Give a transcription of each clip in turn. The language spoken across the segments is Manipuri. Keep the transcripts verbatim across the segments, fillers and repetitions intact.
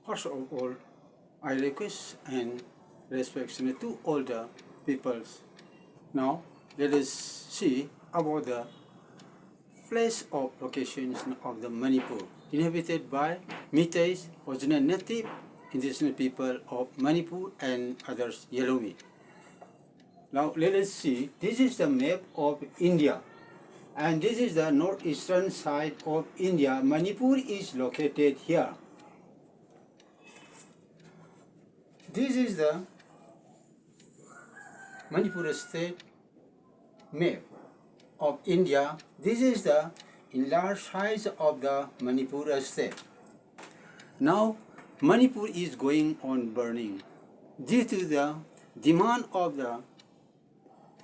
First of all, I request and respect to all the peoples. Now, let us see about the place of locations of the Manipur, inhabited by Meiteis, original native indigenous people of Manipur, and others, Yalumi. Now let us see, this is the map of India, and this is the northeastern side of India. Manipur is located here. This is the Manipur state map of India. This is the enlarged size of the Manipur state. Now, Manipur is going on burning due to the demand of the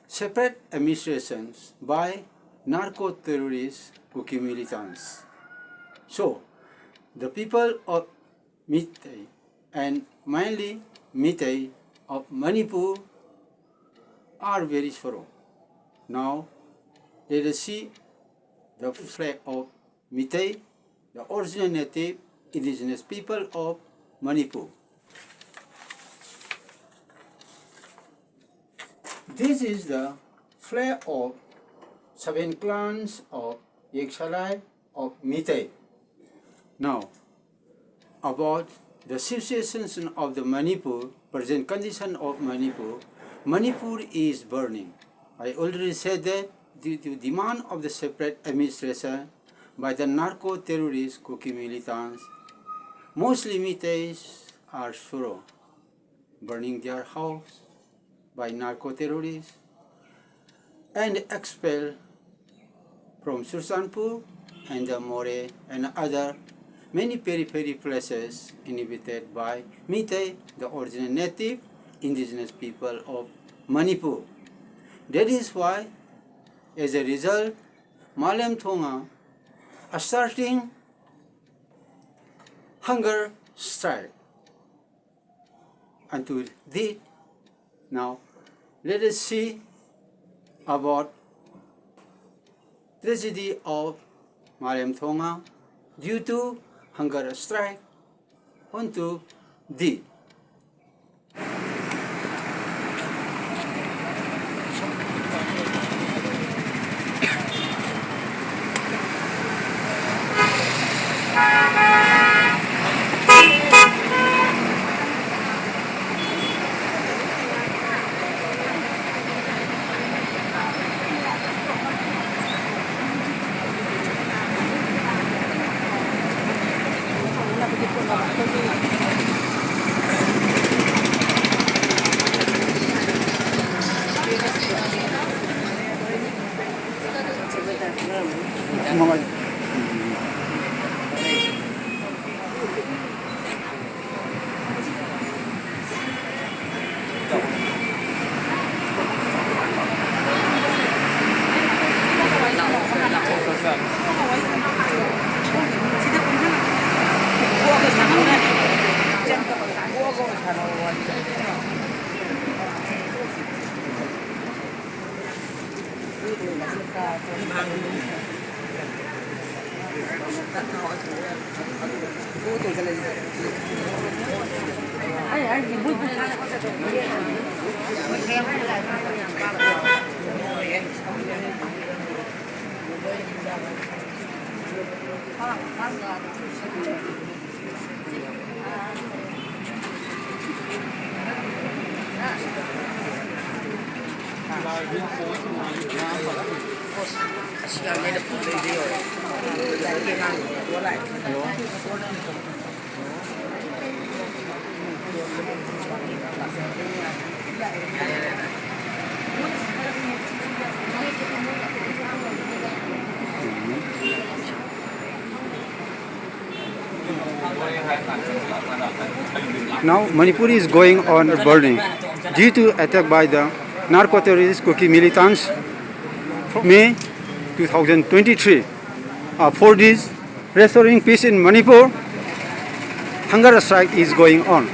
separate administrations by narco-terrorist Kuki militants. So, the people of Meitei, and mainly Meitei of Manipur, are very sorrow. Now, let us see the flag of Meitei, the original native indigenous people of Manipur. This is the flag of seven clans of Yeksalai of Meitei. Now, about the situation of the Manipur, present condition of Manipur, Manipur is burning. I already said that due to demand of the separate administration by the narco-terrorist Kuki militants, mostly Meiteis are sorrow, burning their house by narco-terrorists and expelled from Churachandpur and the Moreh and other many periphery places inhabited by Meitei, the original native indigenous people of Manipur. That is why, as a result, Malem Thonga are starting hunger strike until this. Now, let us see about tragedy of Malem Thonga due to hunger strike. One, two, D. Now Manipur is going on burning due to attack by the narco-terrorist Kuki militants from May two thousand twenty-three. Uh, for this restoring peace in Manipur, hunger strike is going on.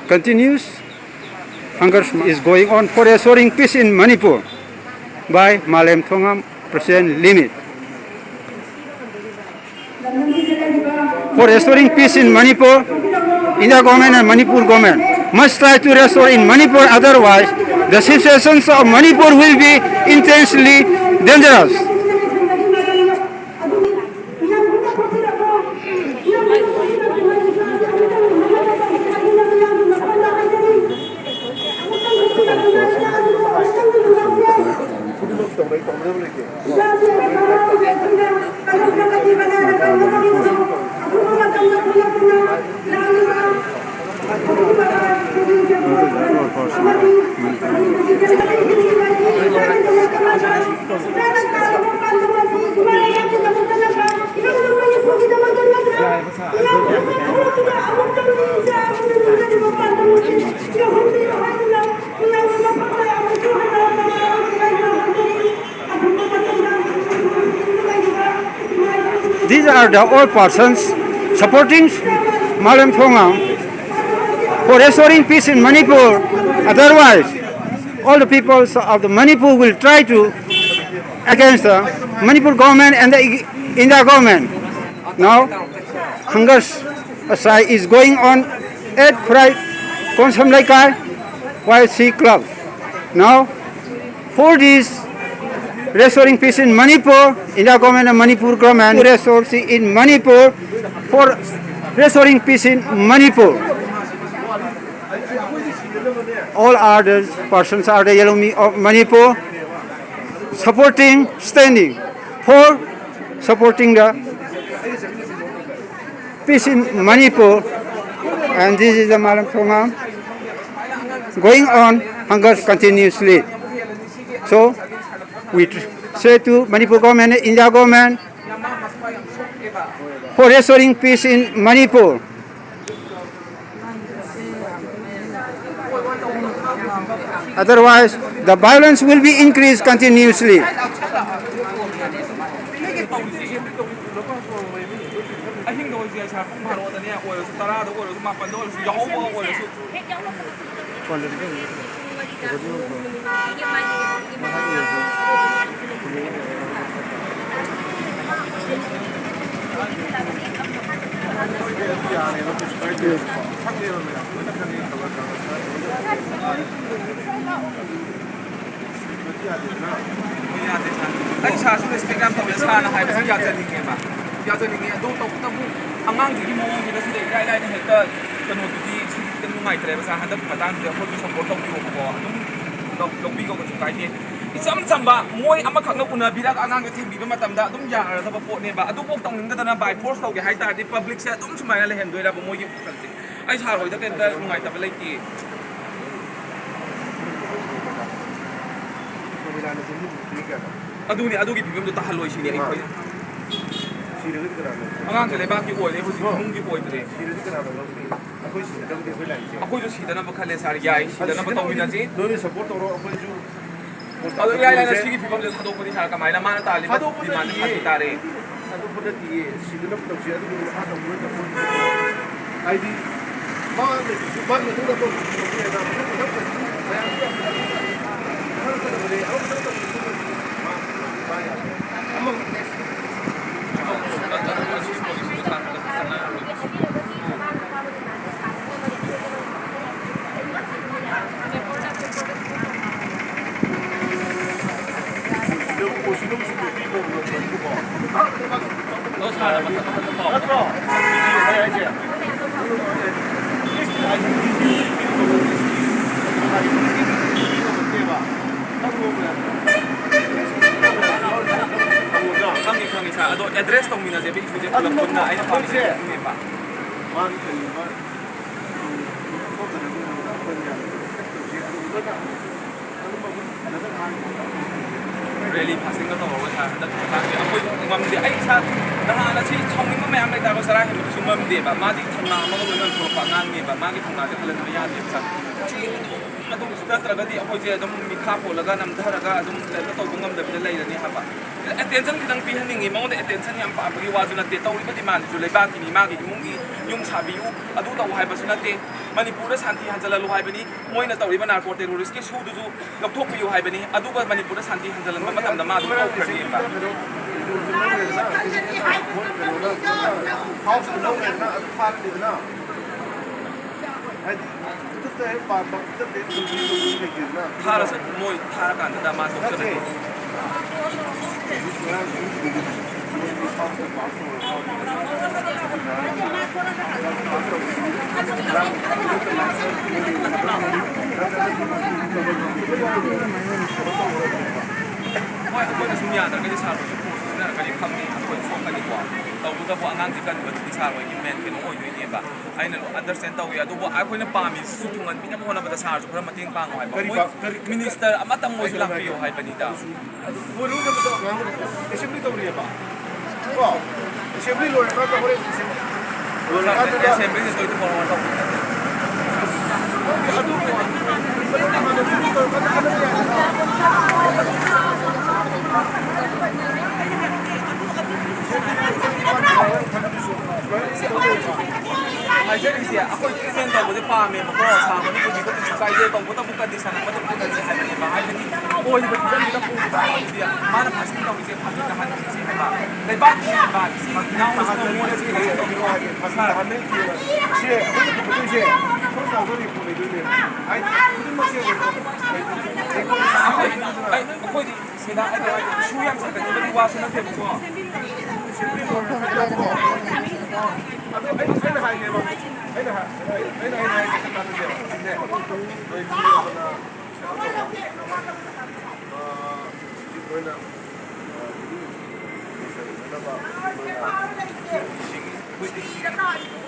Continuous hunger is going on for restoring peace in Manipur by Malem Thongam, President Limit. For restoring peace in Manipur, India government and Manipur government must try to restore in Manipur, otherwise the situations of Manipur will be intensely dangerous. These are the all persons supporting Malem Thongam for restoring peace in Manipur. Otherwise, all the peoples of the Manipur will try to against the Manipur government and the India government. Now, hunger strike is going on at Khurai Konsam Leikai Y C Club. Now, for this restoring peace in Manipur, India government and Manipur government restore in Manipur for restoring peace in Manipur. All others persons are the Yellow Me of Manipur supporting, standing for supporting the peace in Manipur. And this is the Malem Thongam going on hunger continuously. So we tr- say to Manipur government, India government, for restoring peace in Manipur. Otherwise, the violence will be increased continuously. ꯇꯧꯔꯤꯁꯦ ꯁꯥꯔ, ꯄꯨꯡ ꯕꯥꯔꯣꯗꯅꯦ ꯑꯣꯏꯔꯁꯨ, ꯇꯔꯥꯗ ꯑꯣꯏꯔꯁꯨ, ꯃꯥꯄꯟꯗ ꯑꯣꯏꯔꯁꯨ, ꯌꯥꯍꯧꯕꯒ ꯑꯣꯏꯔꯁꯨ꯫ ꯐꯣꯟꯗꯗꯤ ꯑꯗꯨꯝ ꯔꯦꯀꯣꯔꯗꯤꯡ ꯇꯧꯊꯣꯛꯑꯣ꯫ ꯃꯊꯪꯒꯤ ꯑꯣꯏꯔꯁꯨ꯫ ꯌꯥꯔꯦꯕ, ꯀꯩꯁꯨ ꯀꯥꯏꯗꯦ꯫ ꯈꯪꯉꯦꯕ ꯃꯌꯥꯝ ꯂꯣꯏꯅ ꯈꯪꯉꯦ, ꯈꯕꯔ ꯀꯥꯒꯖ ꯂꯣꯏꯅ ꯌꯥꯗꯦ, ꯁꯥꯔ꯫ ꯑꯩ ꯁꯥꯔꯁꯨ ꯔꯦꯁꯄꯦꯛ ꯌꯥꯝ ꯇꯧꯋꯦ, ꯁꯥꯔꯅ ꯍꯥꯏꯕꯁꯤ ꯌꯥꯖꯅꯤꯡꯉꯦꯕ, ꯌꯥꯖꯅꯤꯡꯉꯦ꯫ ꯑꯗꯣ ꯇꯧꯕꯇꯕꯨ ꯑꯉꯥꯡꯁꯤꯒꯤ ꯃꯑꯣꯡꯁꯤꯗ ꯁꯤꯗ ꯏꯔꯥꯏ ꯂꯥꯏꯅ ꯍꯦꯛꯇ ꯀꯩꯅꯣꯗꯨꯗꯤ, ꯁꯤꯗꯤ ꯈꯤꯇꯪ ꯅꯨꯡꯉꯥꯏꯇ꯭ꯔꯦꯕ, ꯁꯥꯔ꯫ ꯍꯟꯗꯛꯀꯤ ꯃꯇꯥꯡꯁꯤꯗ ꯑꯩꯈꯣꯏꯁꯨ ꯁꯞꯄꯣꯔꯠ ꯇꯧꯕꯤꯌꯣꯕꯀꯣ, ꯑꯗꯨꯝ ꯂꯧ-, ꯂꯧꯕꯤꯀꯣ, ꯀꯩꯁꯨ ꯀꯥꯏꯗꯦ꯫ ꯏꯆꯝ ꯆꯝꯕ ꯃꯣꯏ ꯑꯃꯈꯛꯅ ꯎꯅꯕꯤꯔꯒ ꯑꯉꯥꯡꯗ ꯊꯦꯝꯕꯤꯕ ꯃꯇꯝꯗ ꯑꯗꯨꯝ ꯌꯥꯔꯗꯕ ꯄꯣꯠꯅꯦꯕ꯫ ꯑꯗꯨꯐꯥꯎ ꯇꯧꯅꯤꯡꯗꯗꯅ by force ꯇꯧꯒꯦ ꯍꯥꯏ ꯇꯥꯔꯗꯤ ꯄꯕ꯭ꯂꯤꯛꯁꯦ ꯑꯗꯨꯝ ꯁꯨꯃꯥꯏꯅ ꯂꯩꯍꯟꯗꯣꯏꯔꯕ ꯃꯣꯏꯒꯤ ꯋꯥꯈꯜꯁꯦ? ꯑꯩ ꯁꯥꯔ ꯍꯣꯏꯗ ꯀꯩꯝꯇ ꯅꯨꯡꯉꯥꯏꯇꯕ ꯂꯩꯇꯦ꯫ ꯑꯗꯨꯅꯤ, ꯑꯗꯨꯒꯤ ꯐꯤꯕꯝꯗꯣ ꯇꯥꯍꯜꯂꯣꯏ ꯁꯤꯅꯤ ꯑꯩꯈꯣꯏꯅ꯫ ꯑꯉꯥꯡꯁꯦ ꯂꯩꯕꯥꯛꯀꯤ ꯑꯣꯏꯔꯦ ꯍꯧꯖꯤꯛ, ꯏꯃꯨꯡꯒꯤ ꯑꯣꯏꯗ꯭ꯔꯦ꯫ ꯑꯩꯈꯣꯏꯁꯨ ꯁꯤꯗꯅꯕ ꯈꯜꯂꯦ ꯁꯥꯔ, ꯌꯥꯏ, ꯁꯤꯗꯅꯕ ꯇꯧꯃꯤꯟꯅꯁꯤ꯫ ꯅꯣꯏꯅ ꯁꯞꯄꯣꯔꯠ ꯇꯧꯔꯣ, ꯑꯩꯈꯣꯏꯁꯨ ꯑꯗꯣ ꯏꯔꯥꯏ ꯂꯥꯏꯅ ꯁꯤꯒꯤ ꯐꯤꯕꯝꯁꯦ ꯊꯥꯗꯣꯛꯄꯗꯤ ꯁꯥꯔ ꯀꯃꯥꯏꯅ ꯃꯥꯅ ꯇꯥꯜꯂꯤꯕ ꯊꯥꯗꯣꯛꯄ ꯗꯤꯃꯥꯟꯁꯦ ꯅꯠꯇꯤꯌꯦ꯫ ꯐꯥꯁꯤ ꯇꯥꯔꯦ? ꯊꯥꯗꯣꯛꯄ ꯅꯠꯇꯤꯌꯦ, ꯁꯤꯗꯅꯕ ꯇꯧꯁꯤ꯫ ꯑꯗꯨꯒꯨꯝꯕ ꯃꯈꯥ ꯇꯧꯕ ꯅꯠꯇꯕ꯫ ꯍꯥꯏꯗꯤ ꯃꯥ ꯂꯩꯕꯁꯨ ꯃꯥꯒꯤ ꯃꯇꯨꯡꯗ ꯑꯇꯣꯞꯄ ꯄꯨꯊꯣꯛꯄ ꯌꯥꯏꯅ ꯃꯊꯪ ꯃꯊꯪ ꯃꯌꯥꯝꯁꯨ ꯌꯥꯝ ꯈꯪꯉꯛꯀꯗꯕꯅꯦ꯫ ꯑꯃꯈꯛꯇꯪ ꯇꯧꯕꯁꯨ ꯃꯥ ꯌꯥꯗꯦ꯫ ꯑꯃꯃꯨꯛ next ꯈꯪꯉꯤ, ꯈꯪꯉꯤ, ꯁꯥꯔ꯫ ꯑꯗꯣ ꯑꯦꯗ꯭ꯔꯦꯁ ꯇꯧꯃꯤꯟꯅꯁꯦꯕ, ꯏꯁꯨꯁꯦ ꯄꯨꯂꯞ ꯄꯨꯟꯅ꯫ ꯑꯩꯅ ꯄꯥꯝꯃꯤꯁꯦ ꯑꯗꯨꯅꯦꯕ꯫ ꯃꯥꯒꯤ ꯀꯔꯤꯒꯨꯝꯕ ꯔꯦꯂꯤ ꯐꯥꯁꯇꯤꯡꯒ ꯇꯧꯔꯒ, ꯁꯥꯔ, ꯍꯟꯗꯛꯀꯤ ꯃꯇꯥꯡꯁꯦ ꯑꯩꯈꯣꯏ ꯉꯝꯗꯦ꯫ ꯑꯩ ꯏꯁꯥ ꯅꯍꯥꯟ ꯑꯁꯤ ꯁꯥꯎꯅꯤꯡꯕ ꯃꯌꯥꯝ ꯂꯩꯇꯥꯔꯒꯁꯨ ꯆꯔꯥ ꯍꯦꯟꯕꯗꯨꯁꯨ ꯉꯝꯗꯦꯕ꯫ ꯃꯥꯗꯤ ꯊꯧꯅꯥ ꯑꯃꯒ ꯂꯣꯏꯅꯅ ꯊꯣꯛꯂꯛꯄ ꯑꯉꯥꯡꯅꯦꯕ꯫ ꯃꯥꯒꯤ ꯊꯧꯅꯥꯁꯦ ꯍꯜꯍꯟꯕ ꯌꯥꯗꯦꯕ, ꯁꯥꯔ꯫ ꯃꯇꯨꯡꯁꯨ ꯅꯠꯇ꯭ꯔꯒꯗꯤ ꯑꯩꯈꯣꯏꯁꯦ ꯑꯗꯨꯝ ꯃꯤꯈꯥ ꯄꯣꯜꯂꯒ ꯅꯝꯊꯔꯒ ꯑꯗꯨꯝ ꯀꯩꯅꯣ ꯇꯧꯕ ꯉꯝꯗꯕꯤꯗ ꯂꯩꯔꯅꯤ ꯍꯥꯏꯕ꯫ ꯑꯦꯇꯦꯟꯁꯟ ꯈꯤꯇꯪ ꯄꯤꯍꯟꯅꯤꯡꯉꯤ, ꯃꯉꯣꯟꯗ ꯑꯦꯇꯦꯟꯁꯟ ꯌꯥꯝ ꯄꯥꯝꯕꯒꯤ ꯋꯥꯁꯨ ꯅꯠꯇꯦ, ꯇꯧꯔꯤꯕ ꯗꯤꯃꯥꯟꯁꯤꯁꯨ ꯂꯩꯕꯥꯛꯀꯤꯅꯤ, ꯃꯥꯒꯤ ꯏꯃꯨꯡꯒꯤ ꯌꯨꯝ ꯁꯥꯕꯤꯌꯨ, ꯑꯗꯨ ꯇꯧ ꯍꯥꯏꯕꯁꯨ ꯅꯠꯇꯦ꯫ ꯃꯅꯤꯄꯨꯔꯗ ꯁꯥꯟꯇꯤ ꯍꯟꯖꯜꯍꯜꯂꯨ ꯍꯥꯏꯕꯅꯤ, ꯃꯣꯏꯅ ꯇꯧꯔꯤꯕ ꯅꯥꯔꯀꯣ ꯇꯦꯔꯣꯔꯤꯁꯀꯤ ꯁꯨꯗꯨꯁꯨ ꯂꯧꯊꯣꯛꯄꯤꯌꯨ ꯍꯥꯏꯕꯅꯤ, ꯑꯗꯨꯒ ꯃꯅꯤꯄꯨꯔꯗ ꯁꯥꯟꯇꯤ ꯍꯟꯖꯜꯍꯟꯕ ꯃꯇꯝꯗ ꯃꯥ ꯑꯗꯨꯝ ꯇꯧꯈ꯭ꯔꯅꯦꯕ꯫ ꯍꯥꯏꯗꯤ ꯈꯨꯗꯛꯇ ꯍꯦꯛ ꯄꯥꯟꯕ ꯈꯨꯗꯛꯇ ꯍꯦꯛ ꯂꯩꯇꯦꯗꯅ꯫ ꯊꯥꯔꯁꯨ ꯃꯣꯏ ꯊꯥꯔꯀꯥꯟꯗ ꯃꯥ ꯅꯠꯇꯦ꯫ ꯇꯣꯛꯆꯔꯅꯤ꯫ ꯍꯣꯏ, ꯑꯩꯈꯣꯏꯅ ꯁꯨꯝ ꯌꯥꯗ꯭ꯔꯒꯗꯤ ꯁꯥꯔ ꯍꯣꯏꯁꯨ ꯐꯣꯟ ꯁꯤꯖꯤꯟꯅꯔꯒꯗꯤ ꯈꯪꯅꯤ, ꯑꯩꯈꯣꯏ ꯁꯣꯛꯀꯅꯤꯀꯣ꯫ ꯇꯧꯕꯇꯕꯨ ꯑꯉꯥꯡꯗꯤ ꯀꯟꯕꯗꯨꯗꯤ ꯁꯥꯔ ꯍꯣꯏꯒꯤ ꯃꯦꯟ ꯀꯩꯅꯣ ꯑꯣꯏꯗꯣꯏꯅꯦꯕ꯫ ꯑꯩꯅ ꯑꯟꯗꯔꯁꯇꯦꯟ ꯇꯧꯋꯤ, ꯑꯗꯨꯕꯨ ꯑꯩꯈꯣꯏꯅ ꯄꯥꯝꯃꯤꯁꯤꯁꯨ ꯊꯨꯡꯍꯟꯕꯤꯅꯕ ꯍꯣꯠꯅꯕꯗ ꯁꯥꯔꯁꯨ ꯈꯔ ꯃꯇꯦꯡ ꯄꯥꯡꯉꯣ ꯍꯥꯏꯕ꯫ ꯀꯔꯤ ꯃꯣꯏ ꯄꯥ-, ꯀꯔꯤ, ꯃꯤꯅꯤꯁꯇꯔ ꯑꯃꯇꯪ ꯃꯣꯏꯁꯨ ꯑꯩ ꯀꯩꯅꯣ ꯂꯥꯛꯄꯤꯌꯨ ꯍꯥꯏꯒꯦ꯫ ꯍꯥꯏꯕꯅꯤꯗ꯫ ꯂꯣꯏꯔꯕ ꯅꯠꯇ꯭ꯔꯣ? ꯑꯉꯥꯡ ꯑꯦꯁꯦꯝꯕ꯭ꯂꯤ ꯇꯧꯔꯤꯑꯕ꯫ ꯀꯣ? ꯑꯦꯁꯦꯝꯕ꯭ꯂꯤ ꯂꯣꯏꯔꯀꯥꯟꯗ ꯍꯣꯔꯦꯟ ꯑꯦꯁꯦꯝꯕ꯭ꯂꯤ ꯂꯣꯏꯔꯀꯥꯟꯗꯨꯗ ꯑꯦꯁꯦꯝꯕ꯭ꯂꯤꯗ ꯂꯣꯏꯗ꯭ꯔꯤ ꯐꯥꯎꯕ ꯇꯧꯕ ꯅꯠꯇꯦ꯫ ꯅꯪꯗꯤ ꯑꯗꯨ, ꯑꯗꯨ ꯍꯥꯟꯅ ꯃꯤꯇꯤꯡ ꯇꯧꯔꯀꯥꯟꯗ ꯈꯟꯅꯕ ꯌꯥꯏꯗꯅ꯫ ꯍꯥꯏꯖꯔꯤꯁꯦ, ꯑꯩꯈꯣꯏ ꯇ꯭ꯔꯤꯠꯃꯦꯟ ꯇꯧꯕꯁꯦ ꯄꯥꯝꯃꯦꯕꯀꯣ, ꯁꯥꯔ ꯍꯣꯏꯅ ꯍꯧꯖꯤꯛꯇ ꯀꯩꯁꯨ ꯀꯥꯏꯗꯦ, ꯇꯧꯕꯇꯕꯨ ꯀꯟꯗꯤꯁꯟ ꯑꯃꯗ ꯄꯨꯒꯅꯤ ꯍꯥꯏꯕꯅꯦꯕ꯫ ꯍꯥꯏꯕꯗꯤ ꯑꯣꯏꯔꯤꯕ ꯐꯤꯕꯝꯁꯤꯗ ꯄꯨꯕ ꯇꯥꯔꯒꯗꯤ ꯃꯥꯅ ꯐꯖꯅ ꯇꯧꯔꯤꯁꯦ ꯐꯖꯅ ꯍꯟꯈꯤꯁꯦ ꯍꯥꯏꯕ꯫ ꯂꯩꯕꯥꯛꯀꯤ ꯏꯃꯥ ꯏꯆꯤꯟ ꯏꯅꯥꯎꯅꯁꯨ ꯃꯉꯣꯟꯗ ꯆꯦꯜꯂꯒ ꯇꯧꯕꯤꯔꯣ ꯍꯥꯏꯒꯦ꯫ ꯁꯥꯔ, ꯍꯟꯗꯛꯀꯤ ꯁꯦ ꯑꯩꯈꯣꯏꯅ ꯄꯨꯒꯗꯣꯏꯁꯦ ꯐꯣꯔ ꯊꯥꯎꯖꯟ ꯔꯤꯐꯣꯔꯝ ꯂꯩꯗꯣꯏꯅꯦ꯫ ꯍꯥꯏꯗꯤ ꯈꯨꯗꯤꯡꯃꯛꯁꯦ ꯑꯩꯈꯣꯏ, ꯑꯩꯈꯣꯏꯗꯤ ꯁꯤꯗ ꯑꯩꯅ ꯍꯥꯏꯗꯤ ꯏꯁꯨ ꯌꯥꯝ ꯁꯥꯒꯠꯅꯤꯡꯕꯒꯤ ꯋꯥꯁꯨ ꯅꯠꯇꯦꯕꯀꯣ꯫ ꯑꯗꯨ ꯑꯩ, ꯑꯩꯅ ꯍꯥꯏꯒꯦꯕ, ꯑꯩꯅ ꯍꯥꯏ-, ꯑꯩꯅ, ꯑꯩꯅ ꯍꯥꯏꯒꯦ ꯈꯤꯇꯪ ꯇꯥꯟꯅꯁꯦꯕ꯫ ꯍꯧꯖꯤꯛꯅꯦ, ꯅꯣꯏ ꯃꯤ ꯑꯃꯅ ꯀꯩꯅꯣ ꯇꯧꯕ, ꯑ, ꯍꯧꯖꯤꯛ ꯅꯣꯏꯅ, ꯑ, ꯂꯩꯖꯅꯕ ꯅꯣꯏꯅ ꯏꯁꯤꯡ, ꯑꯩꯈꯣꯏꯗꯤ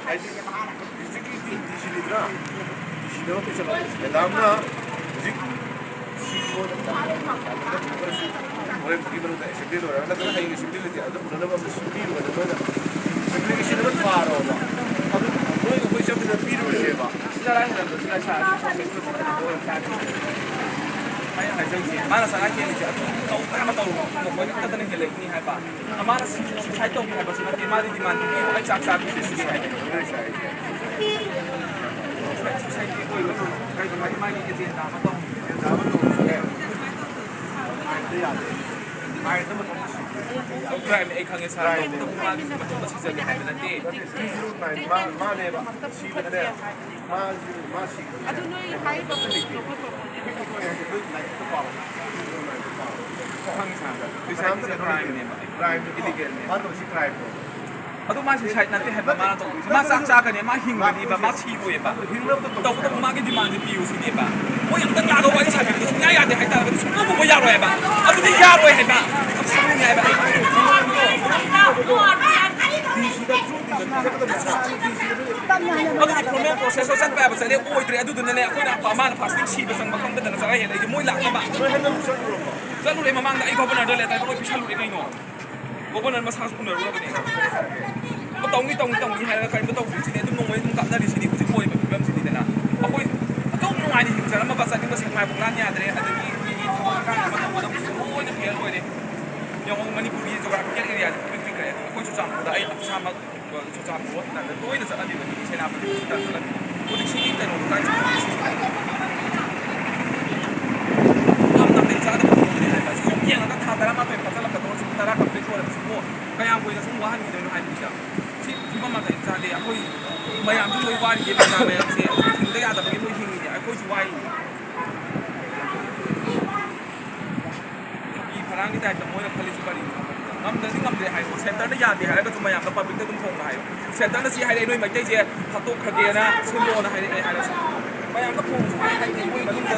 ꯍꯥꯏꯗꯤ ꯗꯤꯁꯇ꯭ꯔꯤꯛꯀꯤ ꯗꯤ ꯁꯤ ꯂꯩꯗꯅ, ꯗꯤ ꯁꯤꯗ ꯅꯣꯇꯤꯁ ꯑꯃ, ꯃꯦꯗꯥꯝꯅ ꯍꯧꯖꯤꯛ ꯁꯤ ꯃꯣꯏꯅ ꯍꯣꯔꯦꯟ ꯄꯨꯡꯒꯤ ꯃꯅꯨꯡꯗ ꯑꯦꯁꯦꯝꯕ꯭ꯂꯤ ꯂꯣꯏꯔꯒ ꯅꯠꯇ꯭ꯔꯒ ꯍꯌꯦꯡ ꯑꯦꯁꯦꯝꯕ꯭ꯂꯤ ꯂꯩꯇꯦ, ꯑꯗꯨ ꯎꯅꯅꯕ ꯑꯃ ꯁꯤꯟꯕꯤꯔꯨꯕꯗ ꯅꯣꯏꯅ ꯑꯦꯄ꯭ꯂꯤꯀꯦꯁꯟ ꯑꯃ ꯊꯥꯔꯣꯕ꯫ ꯑꯗꯨ ꯅꯣꯏ ꯑꯩꯈꯣꯏ ꯆꯠꯃꯤꯟꯅ ꯄꯤꯔꯨꯔꯁꯦꯕ꯫ ꯆꯔꯥ ꯍꯦꯜꯂꯝꯕꯁꯨ ꯂꯩꯁꯥꯕꯤ ꯄꯣꯠꯁꯦ ꯈꯨꯠꯁꯤꯗ ꯂꯣꯏ ꯆꯥꯈꯤ꯫ ꯑꯩꯅ ꯍꯥꯏꯖꯔꯤꯁꯦ, ꯃꯥꯅ ꯆꯔꯥ ꯍꯦꯜꯂꯤꯁꯦ ꯑꯗꯨꯝ ꯇꯧꯕ ꯌꯥꯕ ꯇꯧꯔꯣ, ꯃꯈꯣꯏ ꯈꯛꯇꯅ ꯍꯦꯜꯂꯛꯏꯅꯤ ꯍꯥꯏꯕ꯫ ꯃꯥꯅ suicide ꯇꯧꯒꯦ ꯍꯥꯏꯕꯁꯨ ꯅꯠꯇꯦ, ꯃꯥꯗꯤ demand ꯄꯤꯕꯤꯌꯨ, ꯑꯩ ꯆꯥꯛ ꯆꯥꯕꯤꯁꯦ ꯁꯤꯅꯤ ꯍꯥꯏꯕ꯫ Society ꯑꯣꯏꯕ ꯀꯩꯒꯨꯝꯕ ꯃꯥꯒꯤ agenda ꯑꯃ ꯇꯧ-, agenda ꯑꯃ ꯇꯧꯕꯁꯦ ꯍꯥꯏꯕꯗ ꯌꯥꯗꯦ꯫ ꯍꯥꯏꯔꯗꯤ ꯃꯇꯝ ꯁꯨꯗ꯭ꯔꯦ꯫ Crime ꯅꯦ, ꯑꯩ ꯈꯪꯉꯦ, sir꯫ Crime ꯅꯦ꯫ ꯇꯧꯕꯇꯕꯨ ꯃꯥꯒꯤ ꯃꯇꯝꯗ ꯁꯤꯖꯒꯦ ꯍꯥꯏꯕ ꯅꯠꯇꯦ꯫ ꯃꯥ-, ꯃꯥꯅꯦꯕ꯫ ꯁꯤꯕꯗꯅꯦ꯫ ꯃꯥꯁꯨ, ꯃꯥ ꯁꯤꯈ꯭ꯔꯦ꯫ ꯑꯗꯨ ꯅꯣꯏ ꯍꯥꯏꯔꯤꯕ ꯄꯣꯠꯇꯣ ꯂꯧꯈꯠꯄ ꯄꯣꯠꯅꯦ꯫ ꯍꯧꯖꯤꯛ ꯅꯣꯏ ꯂꯥꯏꯔꯤꯛꯇ ꯄꯥꯎ꯫ ꯈꯪꯉꯤ, sir꯫ Suicide ꯁꯦ crime ꯅꯦꯕ꯫ Crime ꯅꯦ꯫ Illegal ꯅꯦ꯫ ꯃꯥ ꯇꯧꯔꯤꯁꯤ crime ꯅꯦ꯫ ꯑꯗꯨ ꯃꯥ suicide ꯅꯠꯇꯦ ꯍꯥꯏꯕ ꯃꯥꯅ ꯇꯧꯗꯣꯏꯁꯦ꯫ ꯃꯥ ꯆꯥꯛ ꯆꯥꯒꯅꯤ, ꯃꯥ ꯍꯤꯡꯒꯅꯤꯕ, ꯃꯥ ꯁꯤꯔꯣꯏꯕ꯫ ꯍꯤꯡꯅꯕꯗꯣ ꯇꯧꯕꯇꯕꯨ ꯃꯥꯒꯤ demand ꯁꯦ ꯄꯤꯌꯨ ꯁꯤꯅꯦꯕ꯫ ꯃꯣꯏ ꯑꯝꯇꯪ ꯂꯥꯛꯑꯒ ꯋꯥꯔꯤ ꯁꯥꯕꯤꯕꯗꯣ ꯁꯨꯡꯌꯥ ꯌꯥꯗꯦ ꯍꯥꯏꯇꯥꯔꯒꯗꯤ ꯁꯨꯡꯇꯧ ꯇꯧꯕ ꯌꯥꯔꯣꯏ ꯍꯥꯏꯕ꯫ ꯑꯗꯨꯗꯤ ꯌꯥꯔꯣꯏ ꯍꯥꯏꯕ꯫ ꯌꯥꯝ ꯁꯥꯎꯅꯤꯡꯉꯦ ꯍꯥꯏꯕ꯫ ꯑꯗꯨꯗꯤ formal process ꯇ ꯆꯠꯄ ꯌꯥꯕ ꯆꯠꯂꯦ, ꯑꯣꯏꯗ꯭ꯔꯦ꯫ ꯑꯗꯨꯗꯨꯅꯅꯦ ꯑꯩꯈꯣꯏꯅ ꯃꯥꯅ fasting ꯁꯤꯕ ꯆꯪꯕ ꯈꯪꯗꯗꯅ ꯆꯔꯥ ꯍꯦꯜꯂꯛꯏꯁꯦ꯫ ꯃꯣꯏ ꯂꯥꯛꯅꯕ꯫ ꯆꯠꯂꯨꯔꯦ, ꯃꯃꯥꯡꯗ ꯑꯩ governor ꯗ letter ꯂꯣꯏ ꯄꯤꯁꯜꯂꯨꯔꯦ ꯀꯩꯅꯣ꯫ Governor ꯃꯁꯥꯁꯨ ꯎꯅꯔꯨꯔꯕꯅꯦ꯫ ꯑꯣ, ꯇꯧꯅꯤ, ꯇꯧꯅꯤ, ꯇꯧꯅꯤ ꯍꯥꯏꯔꯒ ꯀꯔꯤꯝꯇ ꯇꯧꯗ꯭ꯔꯤꯁꯤꯅꯦ꯫ ꯑꯗꯨꯝ ꯅꯣꯡꯃꯩ ꯑꯗꯨꯝ ꯀꯥꯞꯅꯔꯤꯁꯤꯅꯦ꯫ ꯍꯧꯖꯤꯛ ꯑꯣꯏꯔꯤꯕ ꯐꯤꯕꯝꯁꯤꯗꯤꯗꯅ꯫ ꯑꯩꯈꯣꯏ ꯑꯗꯨꯝ ꯅꯨꯡꯉꯥꯏꯅ ꯍꯤꯡꯖꯔꯝꯃꯕ, ꯆꯥꯅꯤꯡꯕ ꯁꯦꯛꯃꯥꯏ ꯐꯥꯎ ꯂꯥꯟ ꯌꯥꯗ꯭ꯔꯦ, ꯑꯗꯒꯤ ꯃꯤꯒꯤ ꯊꯕꯛ ꯏꯪꯈꯥꯡ ꯑꯃ ꯇꯧꯕꯗ ꯂꯣꯏꯅ fail ꯑꯣꯏꯔꯦ꯫ ꯌꯦꯡꯉꯣ, ꯃꯅꯤꯄꯨꯔꯒꯤ geographical area ꯁꯦ ꯄꯤꯛ ꯄꯤꯛꯈ꯭ꯔꯦ꯫ ꯑꯩꯈꯣꯏ ꯆꯨꯔꯆꯥꯟꯄꯨꯔꯗ ꯑꯩ ꯏꯁꯥꯃꯛ ꯆꯨꯔꯆꯥꯟꯄꯨꯔ ꯍꯣꯁꯄꯤꯇꯥꯜꯗ ꯇꯣꯏꯅ ꯆꯠꯂꯝꯃꯤꯕꯅꯤ, ꯁꯦꯅꯥꯄꯇꯤ ꯍꯣꯁꯄꯤꯇꯥꯜ ꯆꯠꯂꯝꯃꯤ꯫ ꯍꯧꯖꯤꯛꯁꯤꯒꯤ ꯀꯩꯅꯣꯗꯣ ꯀꯥꯏ ꯆꯠꯈ꯭ꯔꯦ? ꯌꯥꯝ ꯅꯥꯇꯩ ꯆꯥꯗꯕ ꯊꯕꯛꯅꯦ ꯍꯥꯏꯕ꯫ ꯁꯨꯝ ꯌꯦꯡꯉꯒ ꯊꯥ ꯇꯔꯥꯃꯥꯊꯣꯏ ꯐꯥꯖꯤꯜꯂꯛꯀꯗꯧꯔꯦ, ꯁꯨꯝ ꯇꯔꯥ complete ꯑꯣꯏꯔꯒ ꯁꯨꯝ ꯀꯌꯥꯝ ꯀꯨꯏꯅ ꯁꯨꯝ ꯋꯥꯍꯟꯈꯤꯗꯣꯏꯅꯣ ꯍꯥꯏꯕꯅꯤꯗ꯫ ꯁꯤ ꯐꯤꯕꯝ ꯅꯥꯇꯩ ꯆꯥꯗꯦ꯫ ꯑꯩꯈꯣꯏ ꯃꯌꯥꯝꯁꯨ ꯂꯣꯏ ꯋꯥꯔꯤꯅꯦ, ꯄ꯭ꯔꯖꯥ ꯃꯌꯥꯝꯁꯦ ꯍꯤꯡꯗ ꯌꯥꯗꯕꯒꯤ ꯂꯣꯏ ꯍꯤꯡꯉꯤꯅꯦ, ꯑꯩꯈꯣꯏꯁꯨ ꯋꯥꯔꯤꯅꯦ꯫ ꯐꯤꯔꯥꯡꯒꯤ type ꯇ ꯃꯣꯏꯅ ꯈꯜꯂꯤꯁꯤ ꯀꯔꯤꯅꯣ? ꯉꯝꯗ꯭ꯔꯗꯤ ꯉꯝꯗ꯭ꯔꯦ ꯍꯥꯏꯌꯣ꯫ Centre ꯅ ꯌꯥꯗꯦ ꯍꯥꯏꯔꯒꯁꯨ ꯃꯌꯥꯝꯗ public ꯇ ꯑꯗꯨꯝ ꯐꯣꯡꯅ ꯍꯥꯏꯌꯣ꯫ Centre ꯅ ꯁꯤ ꯍꯥꯏꯔꯛꯑꯦ, ꯅꯣꯏ ꯃꯩꯇꯩꯁꯦ ꯍꯥꯠꯇꯣꯛꯈ꯭ꯔꯒꯦꯅ ꯁꯤꯜꯂꯣꯅ ꯍꯥꯏꯔꯛꯑꯦ ꯍꯥꯏꯔꯁꯨ꯫ ꯃꯌꯥꯝꯗ ꯐꯣꯡꯁꯨ ꯍꯥꯏ ꯍꯥꯏꯗꯦ, ꯃꯣꯏ ꯃꯅꯨꯡꯗ